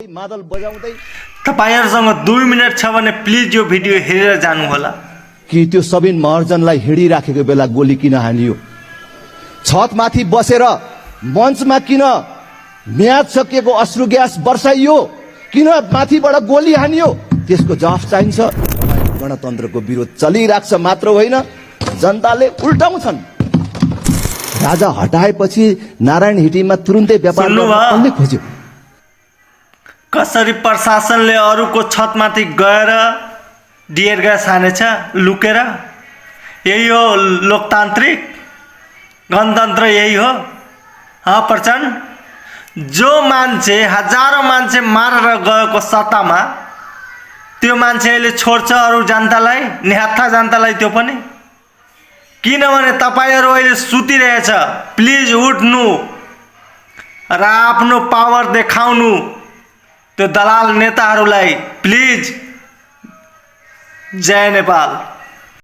मादल बजाउँदै तपाईहरुसँग 2 मिनेट छ भने प्लिज यो भिडियो हेरेर जानु होला। कि त्यो सबिन महर्जनलाई हिँडिराखेको बेला गोली किन हानियो? छतमाथि बसेर मञ्चमा किन म्याद सकिएको अश्रु ग्यास बर्साइयो? किन माथिबाट गोली हानियो? त्यसको जवाफ चाहिन्छ। गणतन्त्रको विरोध चलिरहेको छ मात्र होइन, जनताले उल्टाउँछन्। राजा हटाएपछि नारायण हिटीमा तुरुन्तै व्यापार गर्ने खोज्यो। कसरी प्रशासनले अरूको छतमाथि गएर डियर ग्यास हानेछ लुकेर? यही हो लोकतान्त्रिक गणतन्त्र, यही हो। प्रचण्ड जो मान्छे हजारौं मान्छे मारेर गएको सत्तामा त्यो मान्छे अहिले छोड्छ अरू जनतालाई, निहत्था जनतालाई। त्यो पनि किनभने तपाईहरु अहिले सुतिरहेछ। प्लिज उठ्नु र आफ्नो पावर देखाउनु त्यो दलाल नेताहरूलाई। प्लिज। जय नेपाल।